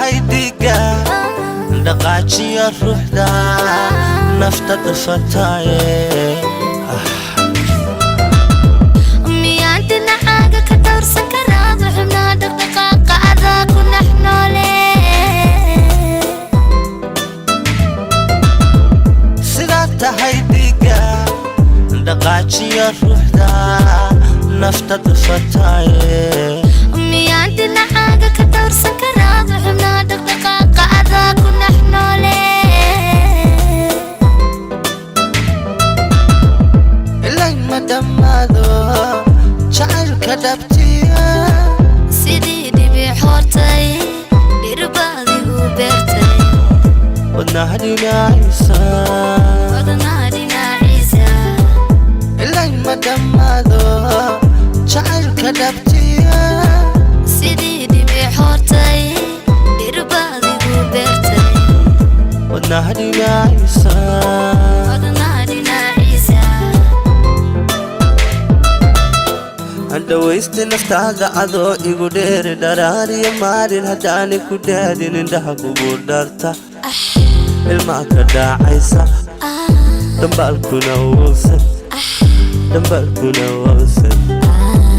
Tahay dhiigga dhaqaajiya ruuxda nafta dhufataaye. Miyaan dhinacaaga ka dhowrsan karaa xubnaha dhaqdhaqaaqa adaa ku dhex noole? Sidaa tahay dhiigga dhaqaajiya ruuxda nafta dhufataaye. Miyaan dhinacaaga ka dhowrsan karaa xubnaha dhaqdhaqaaqa adaa ku dhex noole? Ilayn ma dhammaado jacaylka dhabtiya. Sidii dhibic hortay dhirbaadigu beertay. Wadnaha dhinaciisa. Wadnaha dhinaciisa. Ilayn ma dhammaado jacaylka dhabtiya. Sidii dhibic hortay dhirbaadigu beertay. Wadnaha dhinaciisa. Wadnaha dhinaciisa. Handhawaysta naftaada adoo igu dheeri dharaariyo maalin haddaani ku dhaadin indhaha kugu dharta ilmaa ka dhaacaysa dhambaalkuna wuusan dhambaalkuna wuusan.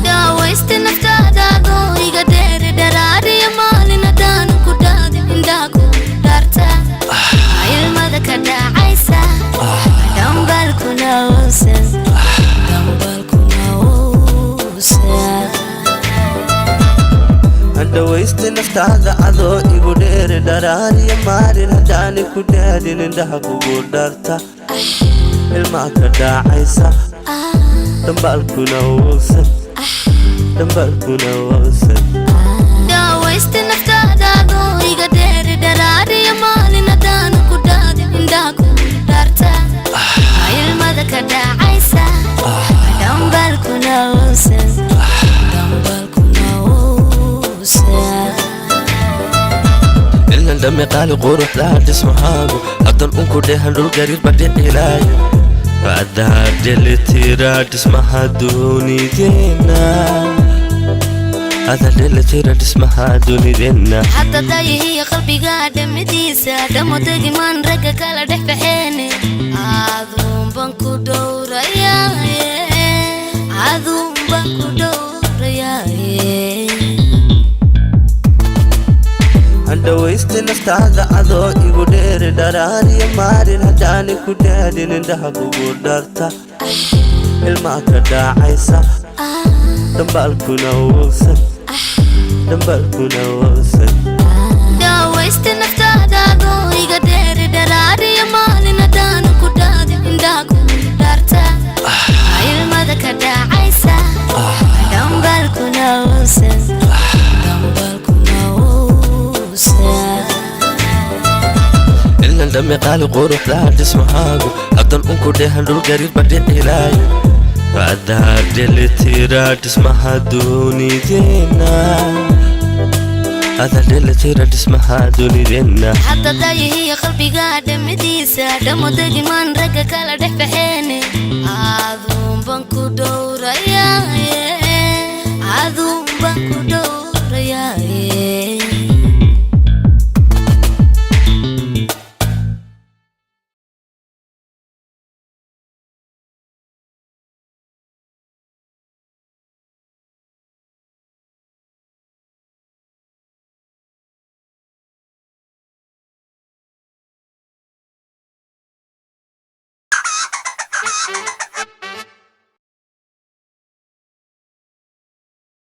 Daawaysta naftaada adoo iga dheeri dharaariyo maalin haddaanan ku dhaadin indhaha kugu dhaarta ilmada ka dhacaysa dhambalkuna uusan dhambalkuna uusan. Handhawaysta naftaada adoo igu dheeri dharaariyo maalin haddaani ku dhaadin indhaha kugu dharta ilmaa ka dhaacaysa dhambaalkuna wuusan dhambaalkuna wuusan. Daawaysta naftaada adoo iga dheeri dharaariyo maalin haddaanan ku dhaadin indhaha kugu dhaarta ilmada ka dhacaysa dhambalkuna uusan dhambalkuna uusan. Ilan dhami qaali quruxdaa dhismahaagu haddan unku dhehan dhul gariir badhicilaayo adaa dhelitira dhismaha dunideenna adaa dhelitira dhismaha dunideenna. Hadda dayahiyo qalbiga dhamidiisa dhamo degimaan ragga kala dhex baxeene aduunban ku dhowrayaaye aduunban ku dhowrayaaye. Handhawaysta naftaada adoo igu dheeri dharaariyo maalin haddaani ku dhaadin indhaha kugu dharta ilmaa ka dhaacaysa dhambaalkuna wuusan dhambaalkuna wuusan. Daawaysta naftaada adoo iga dheeri dharaariyo maalin haddaanan ku dhaadin indhaha kugu dhaarta ilmada ka dhacaysa dhambalkuna uusan dhambalkuna uusan. Ilan dhami qaali quruxdaa dhismahaagu haddan unku dhehan dhul gariir badhicilaayo adaa dhelitira dhismaha dunideenna adaa dhelitira dhismaha dunideenna. Hadda dayahiyo qalbiga dhamidiisa dhamo degimaan ragga kala dhex baxeene aduunban ku dhowrayaaye aduunban ku dhowrayaaye.